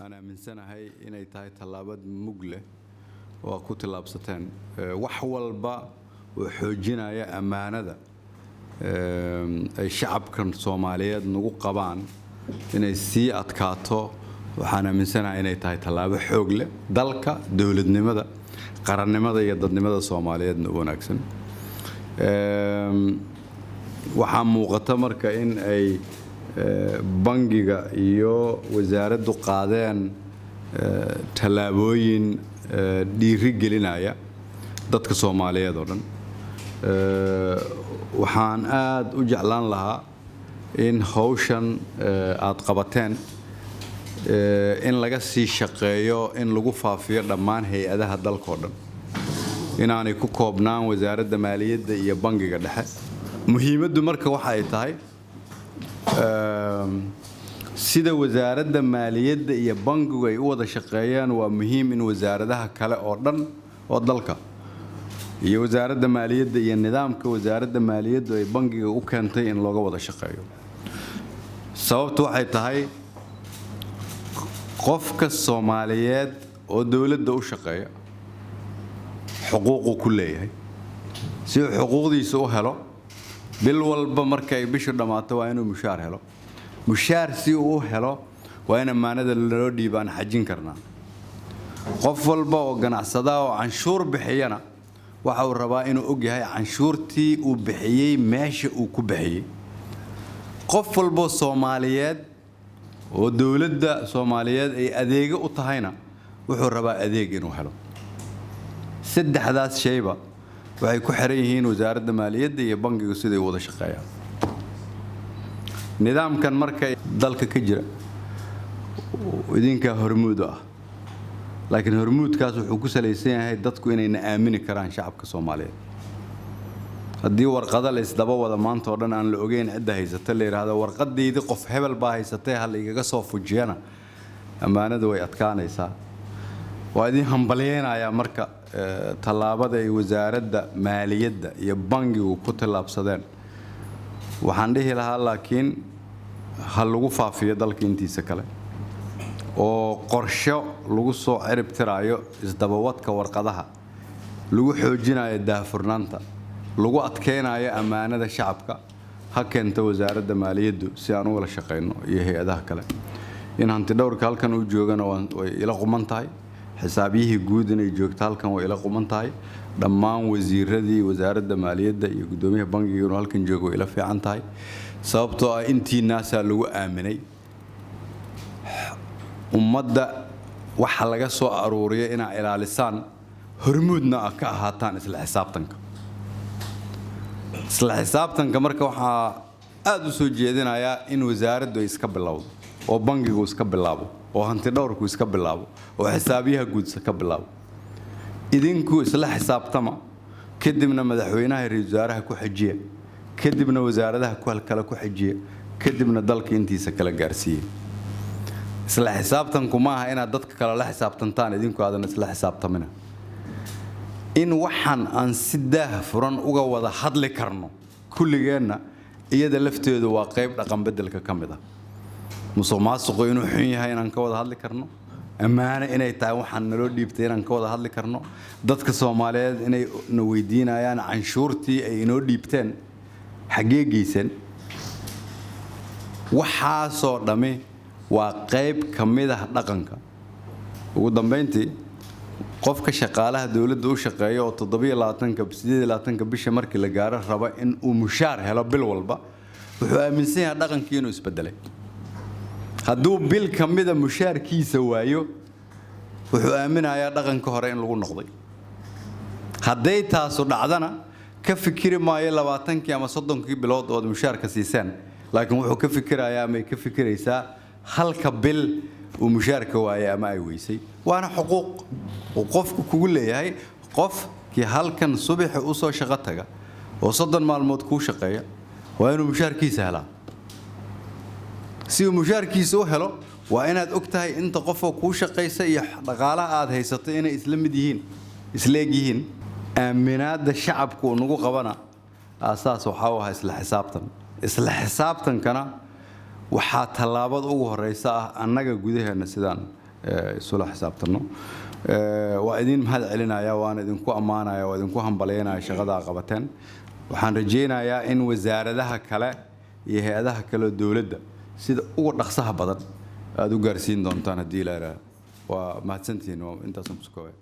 Aan aaminsanahay inay tahay tallaabad mug leh oo aad ku tallaabsateen. Wax walba oo xoojinaya ammaanada ay shacabkan Soomaaliyeed nagu qabaan inay sii adkaato, waxaan aaminsanahay inay tahay tallaabo xoog leh, dalka, dowladnimada, qarannimada iyo dadnimada Soomaaliyeedna u wanaagsan. Waxaa muuqata marka in ay bangiga iyo wasaaraddu qaadeen tallaabooyin dhiiri gelinaya dadka Soomaaliyeed oo dhan. Waxaan aada u jeclaan lahaa in hawshan aad qabateen in laga sii shaqeeyo, in lagu faafiyo dhammaan hay-adaha dalka oo dhan, inaanay ku koobnaan Wasaaradda Maaliyadda iyo Bangiga Dhexe. Muhiimaddu marka waxa ay tahay, sida Wasaaradda Maaliyadda iyo bangigu ay u wada shaqeeyaan, waa muhiim in wasaaradaha kale oo dhan oo dalka iyo Wasaaradda Maaliyadda iyo nidaamka Wasaaradda Maaliyaddu ay bangiga u keentay in looga wada shaqeeyo. Sababtu waxay tahay, qofka Soomaaliyeed oo dowladda u shaqeeya xuquuquu ku leeyahay. Si uu xuquuqdiisa u helo, bil walba markay bishu dhammaato waa inuu mushaar helo. Mushaar si uu u helo, waa in ammaanada loo dhiibo aan xajin karnaa. Qof walba oo ganacsadaa oo canshuur bixiyana waxa uu rabaa inuu og yahay canshuurtii uu bixiyey meesha uu ku bixiyey. Qof walboo Soomaaliyeed oo dowladda Soomaaliyeed ay adeego u tahayna wuxuu rabaa adeeg inuu helo. Saddexdaas shayba waxay ku xiran yihiin Wasaaradda Maaliyadda iyo bangigu siday u wada shaqeeyaan. Nidaamkan marka dalka ka jira idinkaa hormuud u ah, laakiin hormuudkaas wuxuu ku salaysan yahay dadku inayna aamini karaan, shacabka Soomaaliyeed. Haddii warqado la isdaba wada maanta oo dhan, aan la ogeyn cidda haysata, la yidhaahdo warqadaydii qof hebel baa haysatay, ha la igaga soo fujiyana, ammaanadu way adkaanaysaa. Waa idin hambalyeynayaa marka tallaabada ay Wasaaradda Maaliyadda iyo bangigu ku tallaabsadeen. Waxaan dhihi lahaa laakiin ha lagu faafiyo dalka intiisa kale, oo qorsho lagu soo cirib tiraayo isdabawadka warqadaha, lagu xoojinayo daahfurnaanta, lagu adkeynayo ammaanada shacabka ha keento Wasaaradda Maaliyaddu, si aan u wada shaqayno iyo hay-adaha kale. In hanti dhowrka halkan uu joogana way ila quman tahay. Xisaabyihii guud inay joogto halkan way ila quman tahay. Dhammaan wasiiradii Wasaaradda Maaliyadda iyo guddoomiyaha bangiga inuu halkan joogo way ila fiican tahay, sababtoo ah intiinaasaa lagu aaminay ummadda waxa laga soo aruuriya inaa ilaalisaan, hormuudna a ka ahaataan isla xisaabtanka. Isla xisaabtanka marka waxaa aada u soo jeedinayaa in wasaaraddu ay iska bilowdo, oo bangigu iska bilaabo, oo hantidhowrku iska bilaabo, oo xisaabiyaha guud iska bilaabo. Idinku isla xisaabtama, kadibna madaxweynaha, ra-iisul wasaaraha ku xejiya, kadibna wasaaradaha kale ku xejiya, kadibna dalka intiisa kala gaarsiiya. Isla xisaabtanku ma aha inaad dadka kale la xisaabtantaan idinku aadan isla xisaabtamina. In waxaan aan si daah furan uga wada hadli karno kulligeenna, iyada lafteedu waa qayb dhaqan beddelka ka mid ah. Musuq maasuqu inuu xun yahay inaan ka wada hadli karno, ammaano inay tahay waxaan naloo dhiibtay inaan ka wada hadli karno, dadka Soomaaliyeed inay na weydiinayaan canshuurtii ay inoo dhiibteen xaggee geysan, waxaasoo dhammi waa qayb ka mid ah dhaqanka. Ugu dambayntii, qofka shaqaalaha dowladda u shaqeeya oo 27-ka, 28-ka bisha markii la gaaro raba in uu mushaar helo bil walba, wuxuu aaminsan yahay dhaqankii inuu isbedelay. Hadduu bil ka mida mushaarkiisa waayo, wuxuu aaminayaa dhaqanka hore in lagu noqday. Hadday taasu dhacdana, ka fikiri maayo 20-kii ama 30-kii bilood ood mushaarka siiseen, laakiin wuxuu ka fikirayaa ama ay ka fikiraysaa halka bil uu mushaarka waayay ama ay weysay. Waana xuquuq uu qofku kugu leeyahay. Qofkii halkan subaxi usoo shaqo taga oo 30 maalmood kuu shaqeeya waa inuu mushaarkiisa helaa. Si uu mushaarkiisa u helo, waa inaad og tahay inta qofoo kuu shaqaysa iyo dhaqaalaha aad haysato inay isla mid yihiin, isla eg yihiin. Aaminaadda shacabku uu nagu qabana aasaas waxaa u ahaa isla xisaabtan. Isla xisaabtankana waxaa tallaabada ugu horeysa ah annaga gudaheenna sidaan isula xisaabtanno. Waa idin mahad celinaya, waana idinku ammaanaya, waa idinku hambalyaynaya shaqada aa qabateen. Waxaan rajaynayaa in wasaaradaha kale iyo hay-adaha kale oo dowladda sida ugu dhaqsaha badan aada u gaarsiin doontaan haddii la yidhaaho. Waa mahadsantihiin, waa intaasaan ku koobaya.